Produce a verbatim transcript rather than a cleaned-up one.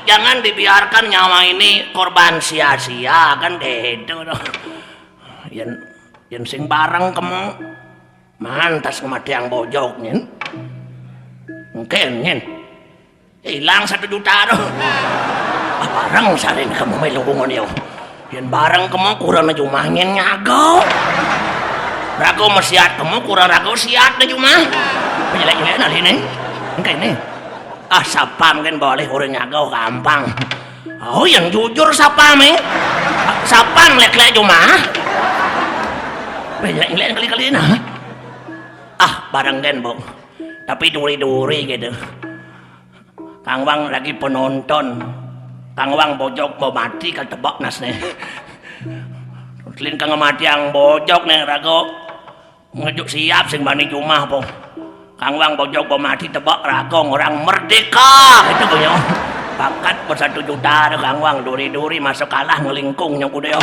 Jangan dibiarkan nyawa ini korban sia-sia, kan gitu dong. Yen yen sing bareng kemo mantas ngematiang bojok nyen. Engken nyen. Ilang satu juta dong. Ah, bareng sarin kemo melu ngono yo. Yen bareng kemo kurang jumah nyen nyago. Rago mesiat kemo kurang rago siat deh jumah. Penyelek-nyelek nali nih. Engken nih. Ah, sapam kan boleh urang nyago gampang. Oh, yang jujur sapam eh. Sapam lek-lek jumah. Penyelek-nyelek kali-kali nah. Ah, bareng kan, Bu. Tapi duri-duri gitu. Kang Wang lagi penonton. Kang Wang bojok mau mati kan tebak nasne. Lin kang mati yang bojok nih rago. Ngejuk siap sing bani jumah po. Kang Wang bojok mau mati tebak rago orang merdeka. Itu punya. Pangkat bersatu juta ada Kang Wang duri-duri masuk kalah ngelingkung nyok udah.